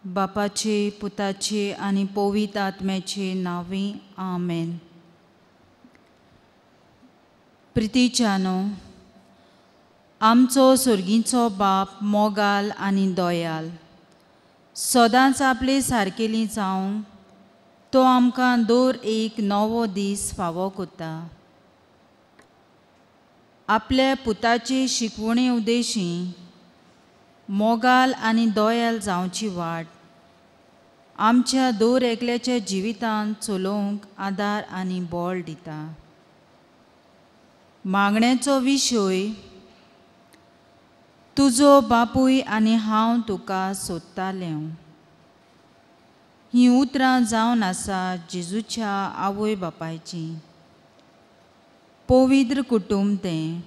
बापाचे, पुताचे आनी पवित्र आत्म्याचे नांवी, आमेन. प्रितीच्यानो, आमचो सर्गीचो बाप मोगाल आनी दयाल, सदांच आपले सारकेली जावंक तो आमकां दर एक नवो दीस फावो करता. आपल्या पुताचे शिकवणे उद्देशी मोगाल आनी दयाल जावची वाट आमच्या दर एकल्याच्या जिवितांत चलोवंक आदार आनी बळ दिता. मागण्याचो विशय, तुजो बापूय आनी हांव तुका सोदतालें. हीं उतरां जावन आसा जेजूच्या आवय बापायचीं. पवित्र कुटुंब तें,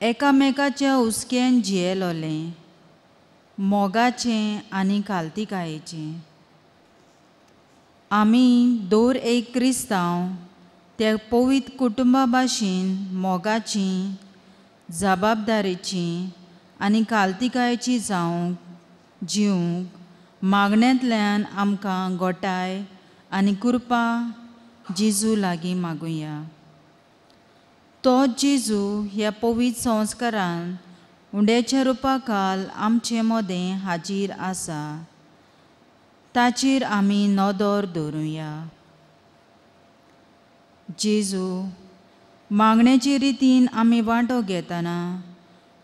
एकामेकाच्या हुस्क्यान जियेलोलें, मोगाचें आनी कालतिकायेचें. आमी दर एक क्रिस्तांव त्या पवित्र कुटुंबा भाशेन मोगाची, जबाबदारेची आनी कालतिकायेची जावंक जिवंक मागण्यांतल्यान आमकां गोटाय आनी कृपा जेजू लागीं मागुया. तो जेजू ह्या पवित्र संस्कारान उंड्याच्या रुपाकाल आमचे मदें हाजीर आसा, ताचेर आमी नदर दवरुया. जेजू, मागण्याचे रितीन आमी वांटो घेतना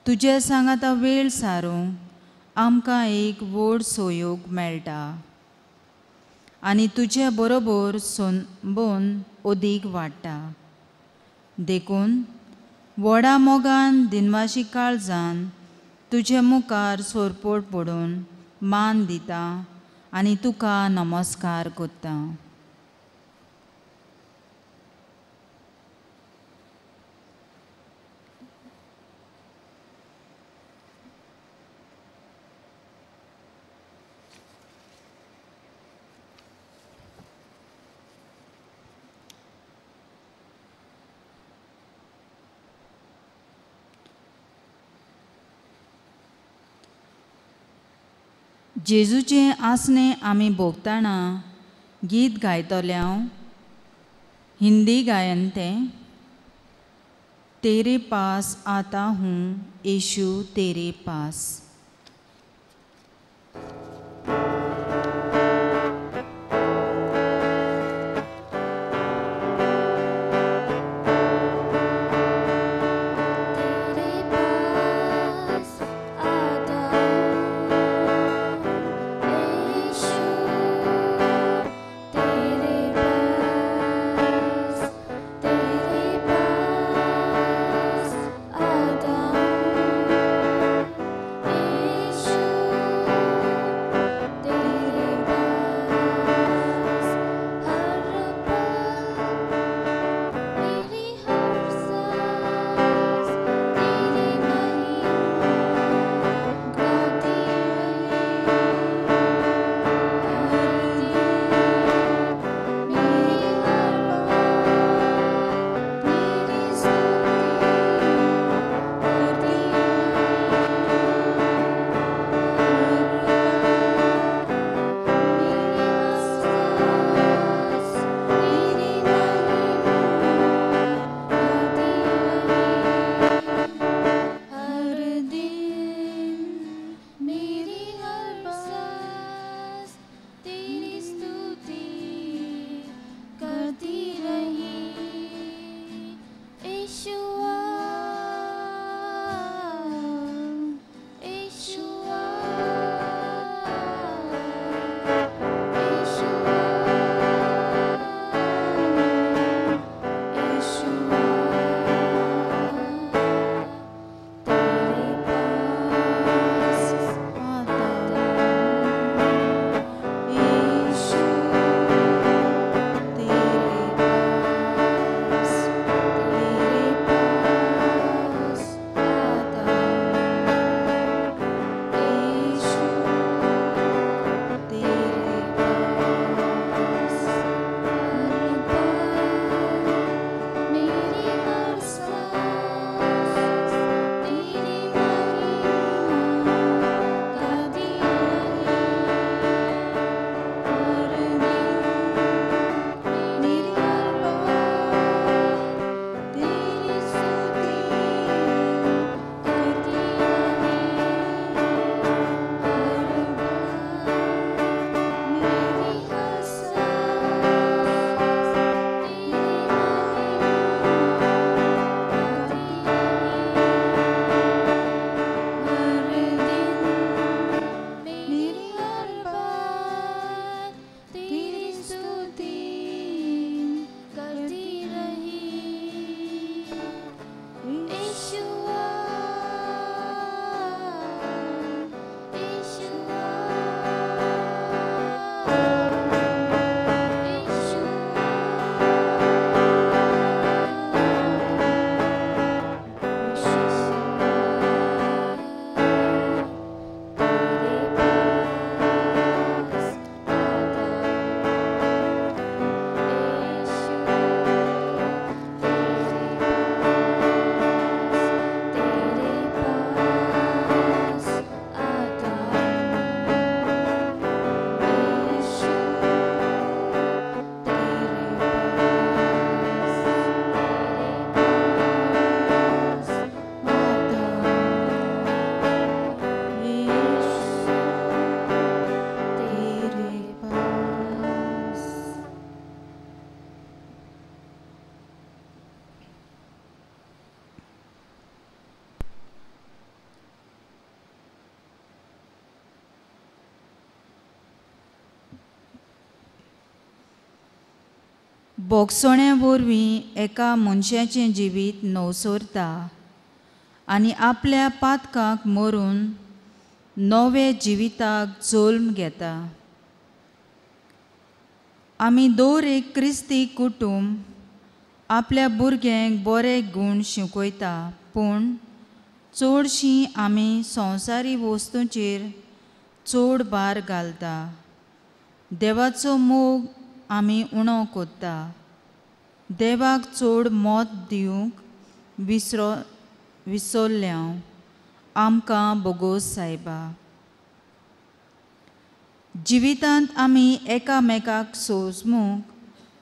तुज्या सांगाता वेळ सारूंक आमकां एक व्हड सहयोग मेळटा आनी तुजे बरोबर संबंद अदीक वाडटा. देखून व्हडा मोगान दिनवाशी काळजान तुजे मुखार सोरपोट पडून मान दिता आनी तुका नमस्कार करता. जेजूचें आसणें आमी भोगतना गीत गायतले हांव, हिंदी गायन तें. तेरे पास आता हूँ येशू तेरे पास. तेरे पास आता हूँ। भोगसण्या वरवीं एका मनशाचें जिवीत नवसरता आनी आपल्या पातकाक मरून नवे जिविताक जल्म घेता. आमी दर एक क्रिस्ती कुटूंब आपल्या भुरग्यांक बरे गूण शिकयता, पूण चडशीं आमी संवसारी वस्तूंचेर चड भार घालता. देवाचो मोग आमी उणो करता. देवाक चड मत दिवंक विसरल्या. आमकां बोगोस सायबा. जिवितांत आमी एकामेकाक सोजमूंक,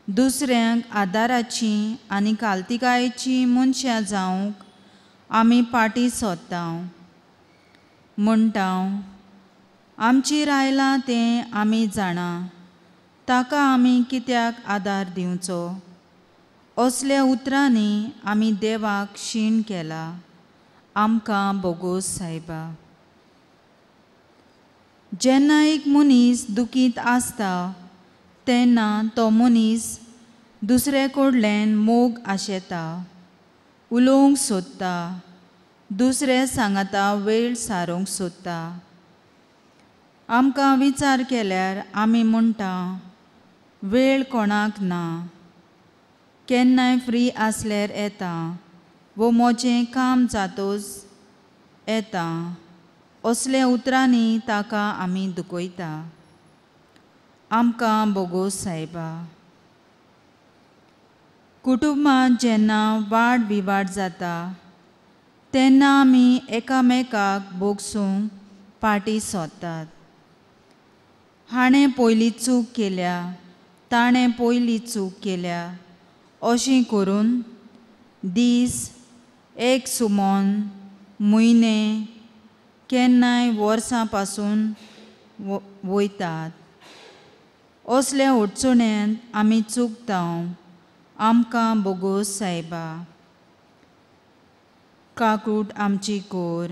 दुसऱ्यांक आदाराची आनी कालतिकायेची मनशां जावंक आमी पाटी सोदता. म्हणटा आमचेर आयलां तें आमी जाणा, ताका आमी कित्याक आदार दिवचो? असल्या उतरांनी आमी देवाक शीण केला. आमकां बोगोस सायबा. जेन्ना एक मनीस दुखींत आसता तेन्ना तो मनीस दुसरे कडल्यान मोग आशेता, उलोवंक सोदता, दुसरे सांगाता वेळ सारूंक सोदता. आमकां विचार केल्यार आमी म्हणटा वेळ कोणाक ना, केन्नाय फ्री आसल्यार येता वो म्हजें काम जातोच येता. असल्या उतरांनी ताका आमी दुखयता. आमकां बोगोस सायबा. कुटुंबांत जेन्ना वाड विवाड जाता तेन्ना आमी एकामेकाक भोगसूंक पाटी सोदतात. हाणें पयली चूक केल्या, ताणें पयली चूक केल्या अशें करून दीस एक सुमन म्हयने केन्नाय वर्सां पासून वयतात. असल्या अडचण्यांत आमी चुकता. आमकां बोगोस सायबा. काकूट आमची कोर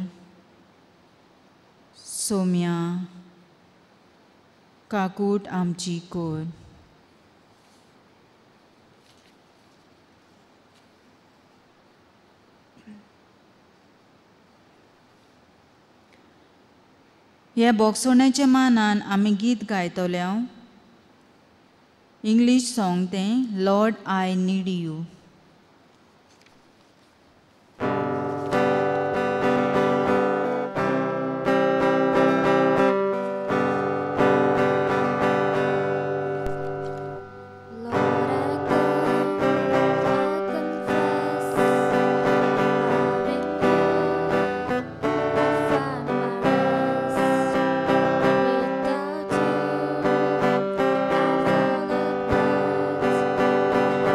सोम्या, काकूट आमची कोर. ह्या भोगसण्याच्या मानान आमी गीत गायतले. इंग्लीश सॉंग तें Lord I need you.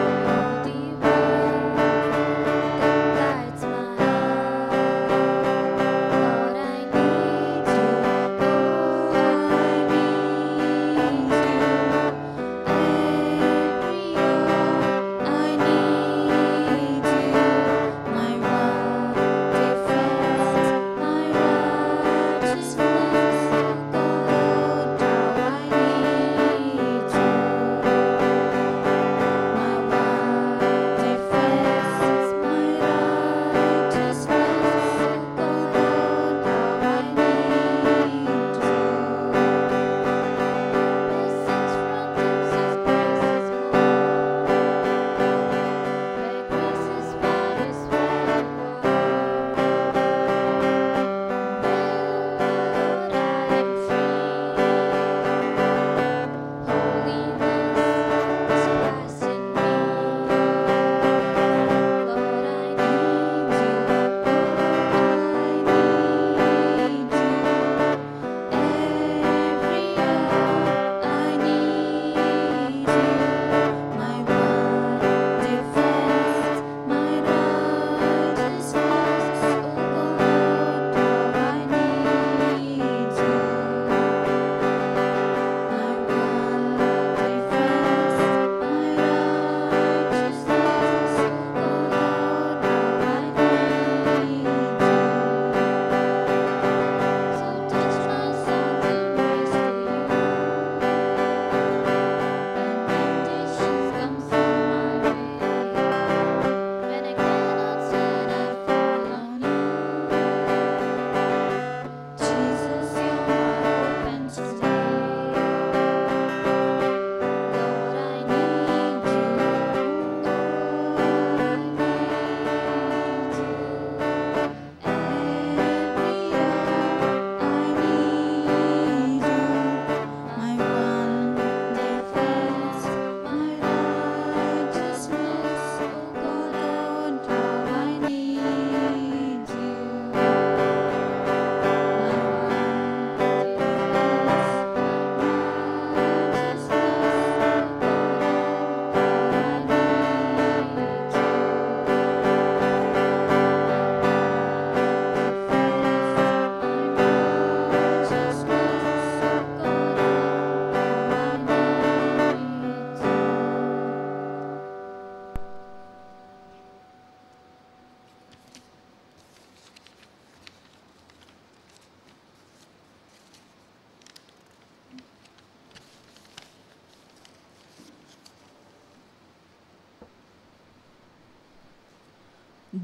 Without you,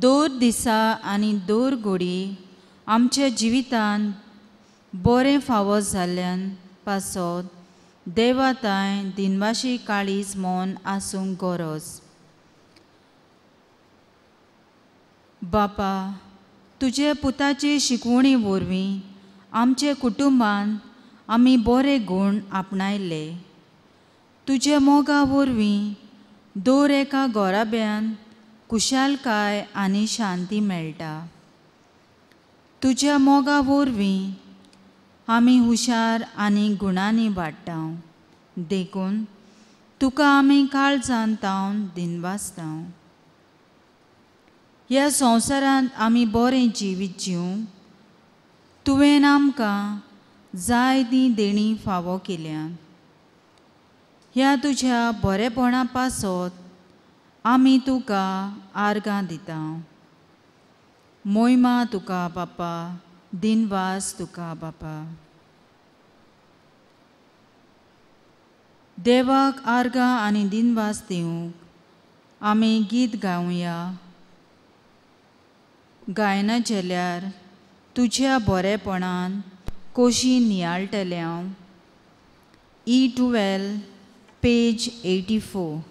दर दिसा आनी दर घडी आमच्या जिवितान बरें फावो जाल्ल्यान पासत देवा तांय दिनवाशी काळीज मन आसूंक गरज. बापा, तुजे पुताचे शिकवणी वरवीं आमचे कुटुंबान आमी बरे गूण आपणायले. तुजे मोगा वरवीं दर एका घराब्यान खुशालकाय आनी शांती मेळटा. तुज्या मोगा वरवीं आमी हुशार आनी गुणांनी वाडटा. देखून तुका आमी काळजान तावन दिनवासता. ह्या संवसारांत आमी बरें जिवीत जिवंक तुवें आमकां जाय ती देणी फावो केल्या. ह्या तुज्या बरेपणा पासत आमी तुका आर्गां दिता. मोयमा तुका बापा, दिनवास तुका बापा. देवाक आर्गां आनी दिनवास दिवंक आमी गीत गावया. गायना जेल्यार तुज्या बरेपणान कोशी नियाळटलें हांव. E12 page 84.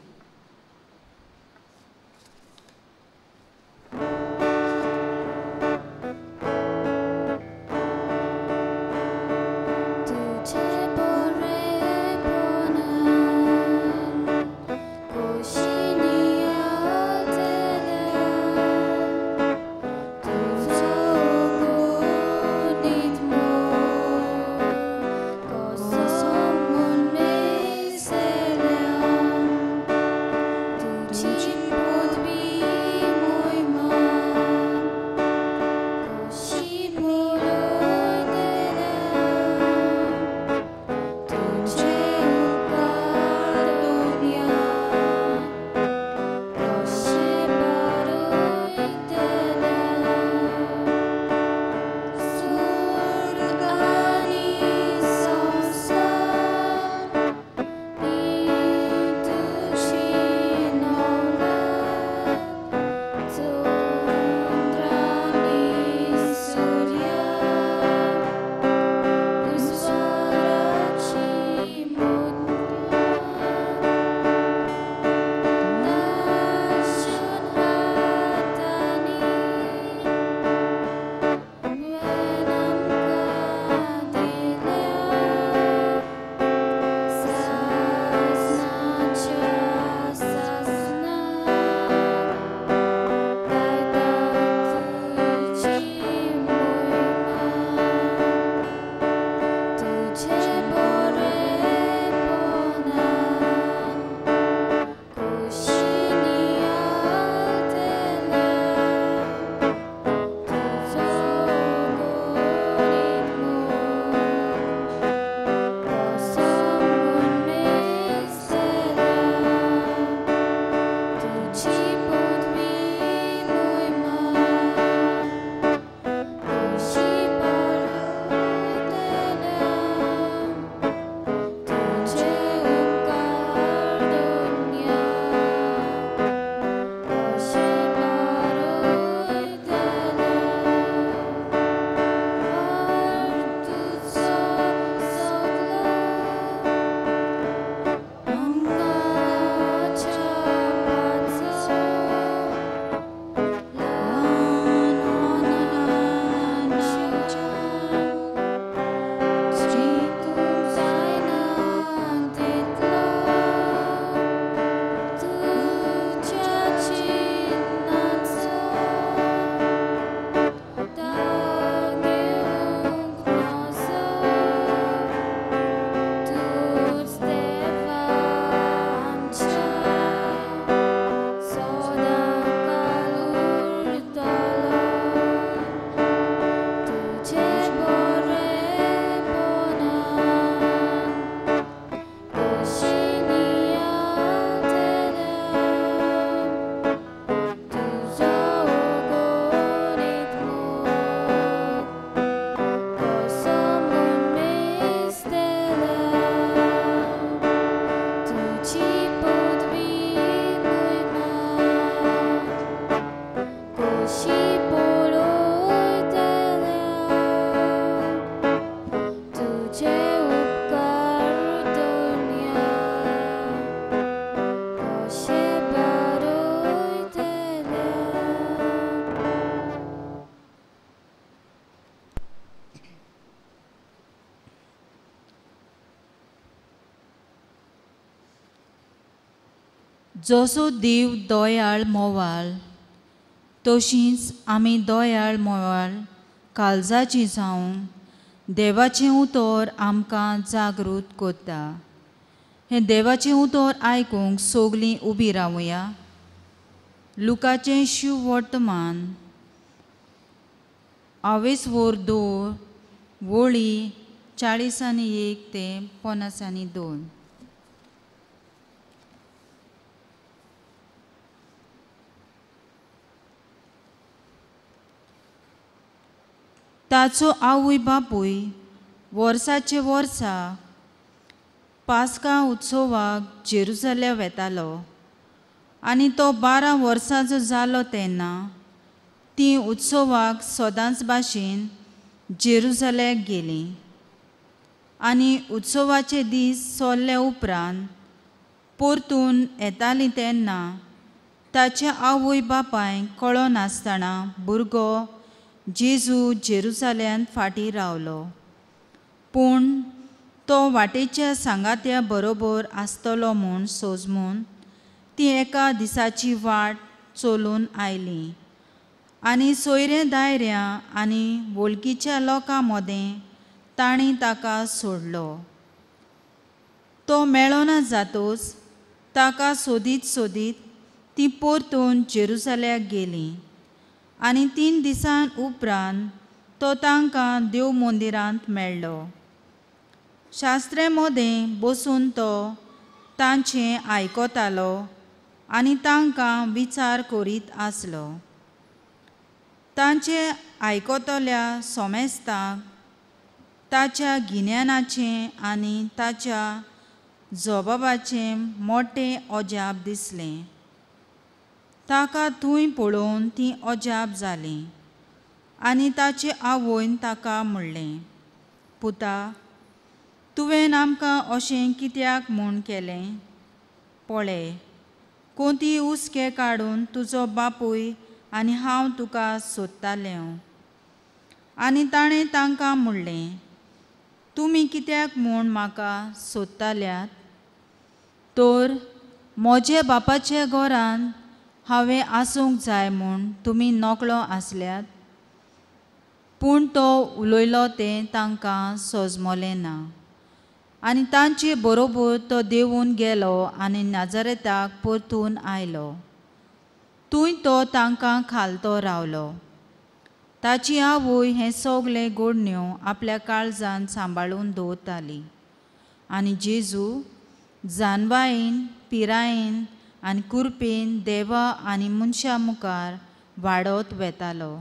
जसो देव दयाळ मोवाळ तशींच आमी दयाळ मोवाळ काळजाची जावंक देवाचें उतर आमकां जागृत करता। हें देवाचें उतर आयकूंक सगलीं उबी रावया। लुकाचें शुवर्तमान आवेसवर 2 वळी 41 ते 52। ताचो आवय बापूय वर्साचे वर्सा पास्का उत्सवाक जेरुजलेम वेतालो आनी तो 12 वर्सांचो जालो तेन्ना ती उत्सवाक सदांच भाशेन जेरुजलेक गेली आनी उत्सवाचे दीस सोल्ले उपरांत परतून येताली तेन्ना ताच्या आवय बापायक कळनासतना भुरगो जेजू जेरुजलेमांत फाटीं रावलो। पूण तो वाटेच्या सांगात्या बरोबर आसतलो म्हूण सोजमून ती एका दिसाची वाट चलून आयली आनी सोयऱ्या दायऱ्या आनी वळखीच्या लोकां मदें तांणी ताका सोडलो। तो मेळना जातोच ताका सोदीत सोदीत ती परतून जेरुजलेमाक गेली आनी 3 दिसां उपरांत तो तांकां देव मंदिरांत मेळ्ळो। शास्त्रे मदें बसून तो तांचें आयकतालो आनी तांकां विचार करीत आसलो। तांचे आयकतल्या सोमेस्तांक ताच्या गिन्यानाचें आनी ताच्या जबाबाचें मोटें अजाप दिसलें। ताका थंय पळोवन ती अजाप जाली आनी ताचे आवयन ताका म्हणलें, पुता, तुवें आमकां अशें कित्याक म्हूण केलें? पळय, कोती हुस्के काडून तुजो बापूय आनी हांव तुका सोदतालें। आनी ताणें तांकां म्हणलें, तुमी कित्याक म्हूण म्हाका सोदताल्यात? तर म्हज्या बापाच्या घरांत हांवें आसूंक जाय म्हूण तुमी नकळो आसल्यात। पूण तो उलयलो तें तांकां सोजमलें ना आनी तांचे बरोबर तो देंवून गेलो आनी नाजारेताक परतून आयलो। थंय तो तांकां खालतो रावलो। ताची आवय हें सगळें घडण्यो आपल्या काळजान सांबाळून दवरताली आनी जेजू जानवायेन पिरायेन आनी कुरपेन देवा आनी मनशां मुखार वाडत वेतालो।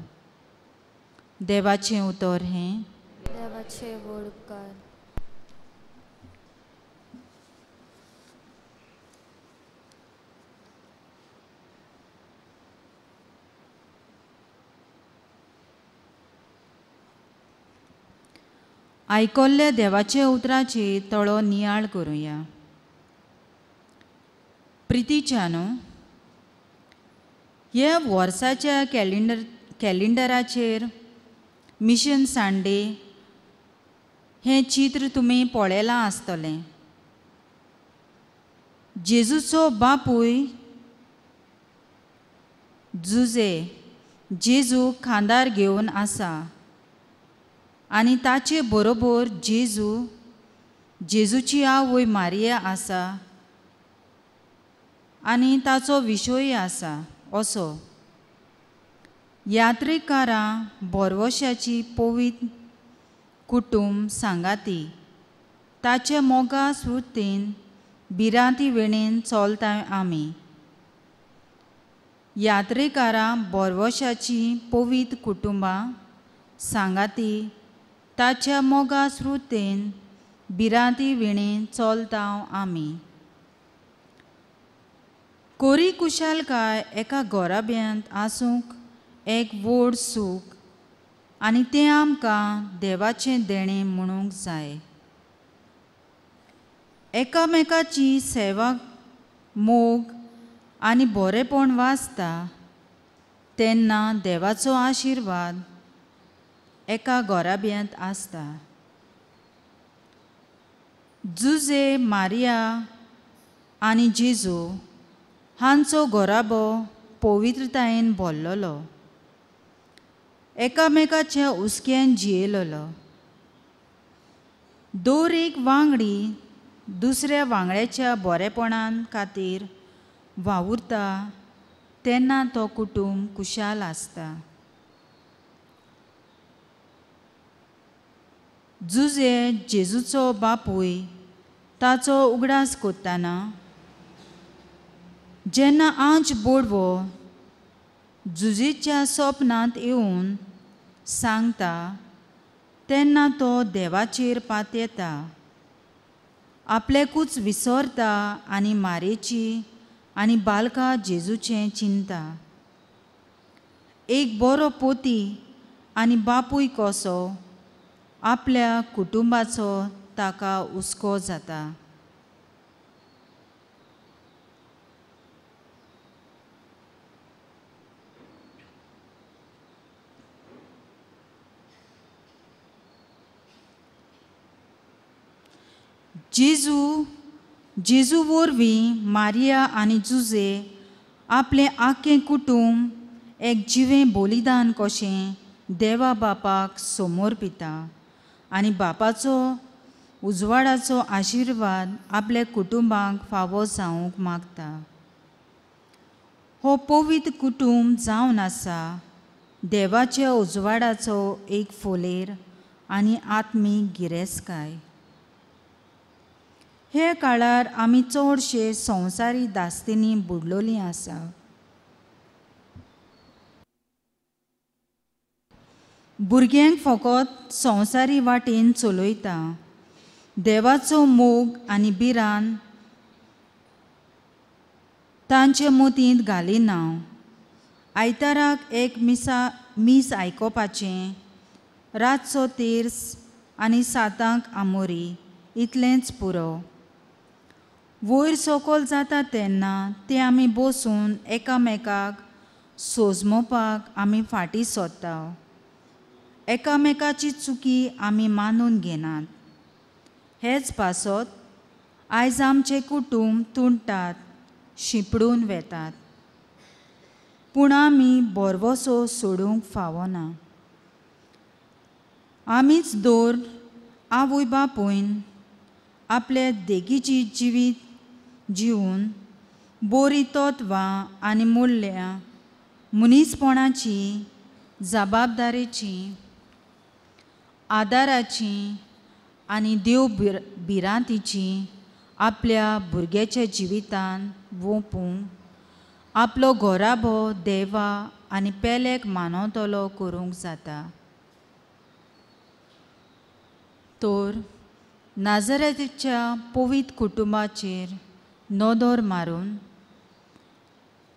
देवाचें उतर हें। देवाचें व्हड उपकार। आयकल्ल्या देवाच्या उतराची तळो नियाळ करुया। प्रितीच्यानो, ह्या वर्साच्या कॅलेंडराचेर मिशन संडे हें चित्र तुमी पळयलां आसतलें। जेजूचो बापूय जुजे जेजू खांदार घेवन आसा आनी ताचे बरोबर जेजू जेजूची आवय मारिया आसा आनी ताचो विशय आसा असो। यात्रेकारां बोरवशाची पवित्र कुटुंब सांगाती ताच्या मोगा स्मृतीन भिरांती वेणेन चलता आमी। यात्रेकारां बोरवशाची पवित्र कुटुंबां सांगाती ताच्या मोगा स्मृतीन भिरांती वेणेन चलता आमी। कोरी कुशालकाय एका घराब्यांत आसूंक एक व्हड सूख आनी तें आमकां देवाचें देणें म्हणूंक जाय। एकामेकाची सेवा मोग आनी बरेपण वाचता तेन्ना देवाचो आशिर्वाद एका घराब्यांत आसता। जुजे मारिया आनी जेजू हांचो घराबो पवित्रतायेन भरलेलो, एकामेकाच्या हुस्क्यान जियेलेलो। दर एक वांगडी दुसऱ्या वांगड्याच्या बरेपणान खातीर वावुरता तेन्ना तो कुटुंब खुशाल आसता। जुजे जेजूचो बापूय ताचो उगडास करतना जेन्ना आंज बोडवो जुजेच्या सपनांत येवन सांगता तेन्ना तो देवाचेर पातयेता, आपल्याकूच विसरता आनी मारेची आनी बालका जेजूचें चिंता। एक बरो पोती आनी बापूय कसो आपल्या कुटुंबाचो ताका हुस्को जाता। जेजू जेजू वरवीं मारिया आनी जुजे आपलें आख्खें कुटुंब एक जिवें बलिदान कशें देवा बापाक समर्पिता आनी बापाचो उजवाडाचो आशिर्वाद आपल्या कुटुंबाक फावो जावंक मागता। हो पवित्र कुटुंब जावन आसा देवाच्या उजवाडाचो एक फोलेर आनी आत्मीक गिरेस्तकाय। हे काळार आमी चडशे संवसारी दास्तींनी बुडलोली आसा। भुरग्यांक फकत संवसारी वाटेन चलयता, देवाचो मोग आनी भिरांत तांचे मतींत घालिना। आयताराक एक मीस आयकोपाचें, रातचो तेर्स आनी सातांक आमोरी इतलेंच पुरो। वयर सकयल जाता तेन्ना ते आमी बसून एकामेकाक सोजमोवपाक आमी फाटीं सरता, एकामेकाची चुकी आमी मानून घेनात। हेच पासत आयज आमचें कुटुंब तुंटात, शिंपडून वेतात, पूण आमी भरवसो सोडूंक फावना। आमीच दर आवय बापूयन आपले देगीची जिवीत जिवन बरी तत्वां आनी मुल्यां मनीसपणाची, जबाबदारेची, आदाराची आनी देव भिरांतीची आपल्या भुरग्याच्या जिवितान वोंपूंक आपलो घराबो देवा आनी पेलेक मानवतलो करूंक जाता। तर नाझरेथच्या पवित्र कुटुंबाचेर नदर मारून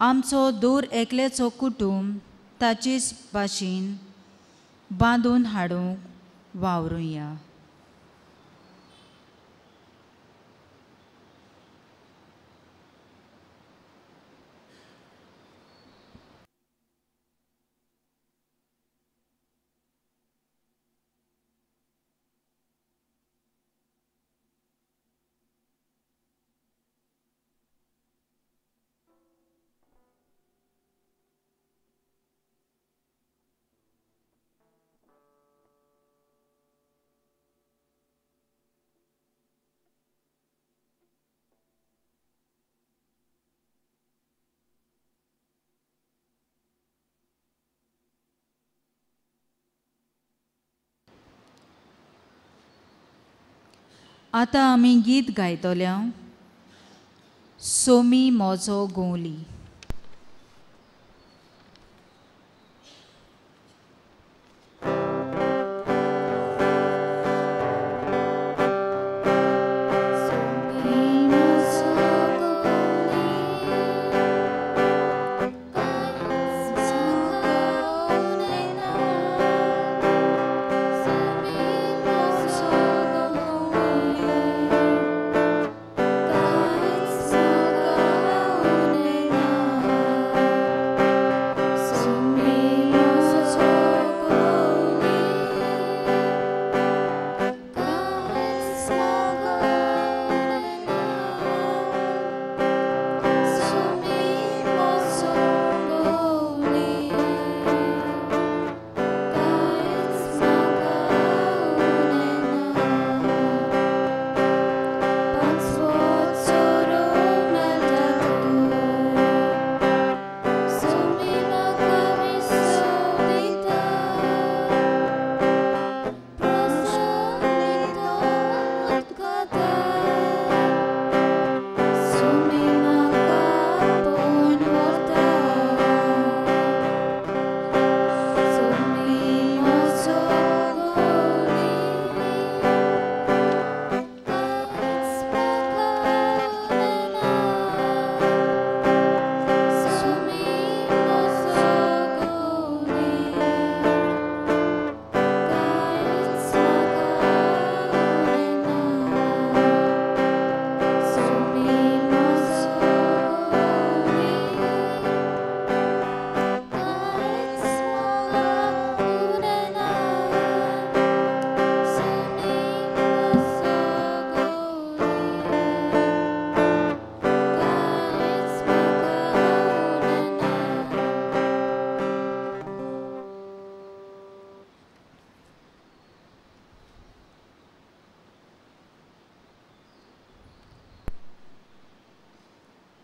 आमचो दर एकल्याचो कुटुंब ताचेच भाशेन बांदून हाडूंक वावरुया। आतां आमी गीत गायतल्या सोमी मोजो गोंवली। Somi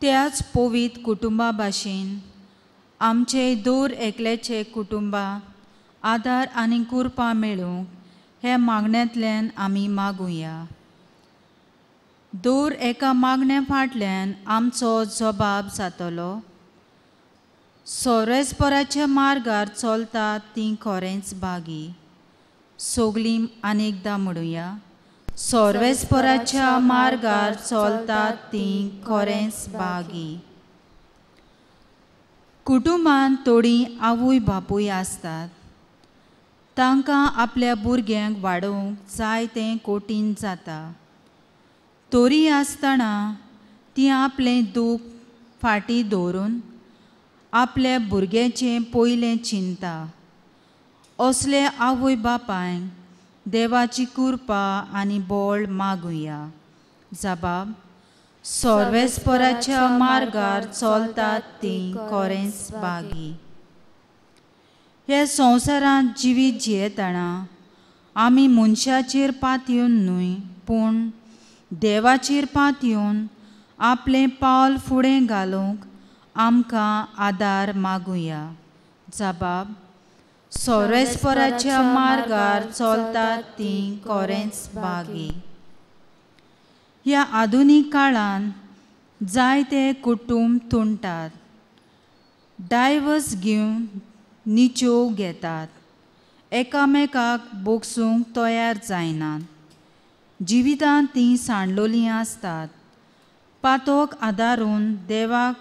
त्याच पवित्र कुटुंबा भाशेन आमचे दर एकल्याचे कुटुंबा आदार आनी कृपा मेळूंक हे मागण्यांतल्यान आमी मागुया. दर एका मागण्या फाटल्यान आमचो जबाब जातलो. सोरेस्पराच्या मार्गार चलतात तीं खरेंच भागी. सगलीं आनी एकदां म्हणुया, सोर्वेस्पराच्या मार्गार चलतात तीं खरेंच भागी. कुटुंबांत थोडीं आवय बापूय आसतात, तांकां आपल्या भुरग्यांक वाडोवंक जाय तें कठीण जाता. तरी आसतना तीं आपलें दूख फाटीं दवरून आपल्या भुरग्याचें पयलें चिंता. असले आवय बापायक देवाची कृपा आनी बळ मागुया. जबाब, सोर्वेस्पराच्या मार्गार चलतात तीं खरेंच भागी. ह्या संवसारांत जिवीत जियेतना आमी मनशाचेर पातयेवन न्हय पूण देवाचेर पातयेवन आपलें पावल फुडें घालूंक आमकां आदार मागुया. जबाब, सोर्वेस्पराच्या मार्गार चलतात तीं खरेंच भागी. ह्या आधुनीक काळांत जायते कुटुंब तुंटात, डायवर्स घेवन निच्यो घेतात, एकामेकाक बोगसूंक तयार जायनात. जिवितांत तीं सांडलोलीं आसतात. पातोक आदारून देवाक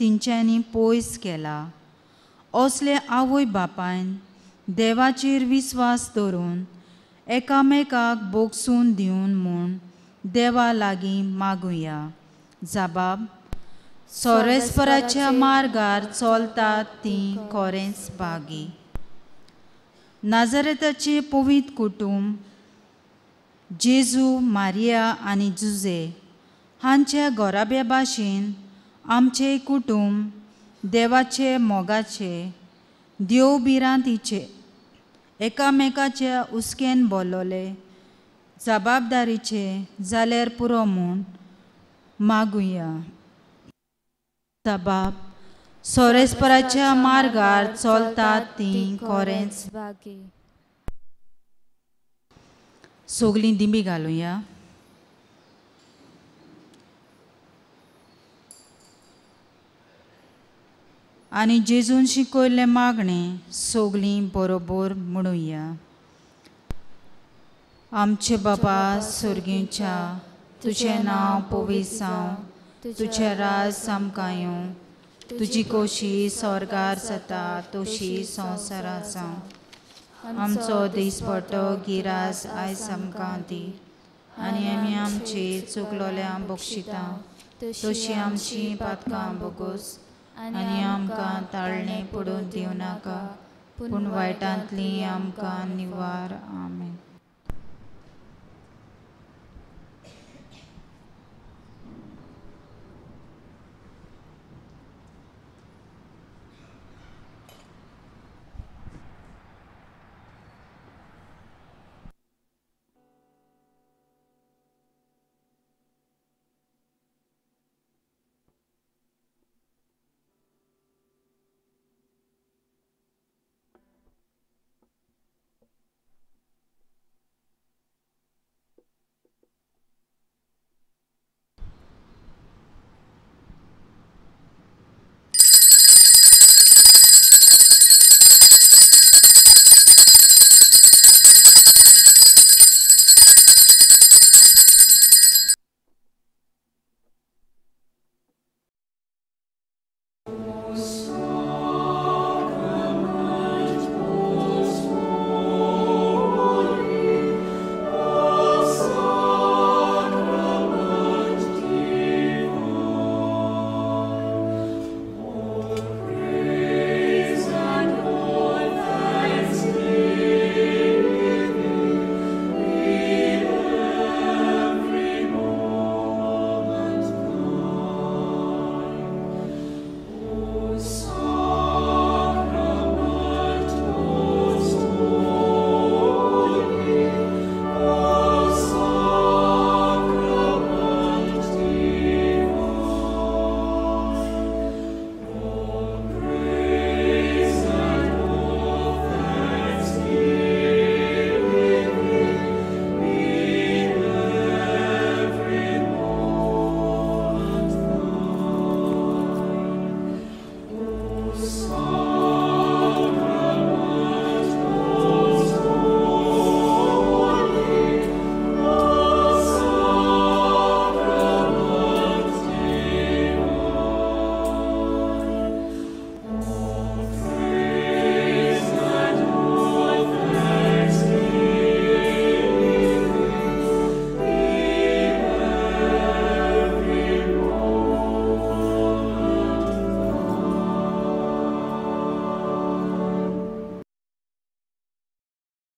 तिंच्यांनी पयस केला. असले आवय बापायन देवाचेर विस्वास दवरून एकामेकाक बोगसून दिवन म्हूण देवा लागीं मागुया. जबाब, सोरेस्पराच्या मार्गार चलतात तीं खरेंच भागी. नाजरेताचें पवित्र कुटुंब जेजू, मारिया आनी जुजे हांच्या घराब्या भाशेन आमचें कुटुंब देवाचे मोगाचे, देव भिरांतीचे, एकामेकाच्या हुस्क्यान भरलोले जबाबदारीचे जाल्यार पुरो म्हूण मागुया. जबाब, सोरेस्पराच्या मार्गार चलतात तीं खरेंच भागी. सगलीं दिंबी घालुया. आनी जेजून शिकयल्लें मागणें सगलीं बरोबर म्हणुया. आमचे बाबा सर्गीच्या, तुजें नांव पवित्र जावं, तुजें राज आमकां येवं, तुजी खोशी स्वर्गार जाता तशी संवसारांत जावं. आमचो दिसपट्टो गिरास आयज आमकां दी आनी आमी आमची चुकलोल्या बक्षिता तशी आमची पातकां बोगोस आनी आमकां ताळणें पडून दिवं नाका, पूण वायटांतली आमकां निवार. आमेन.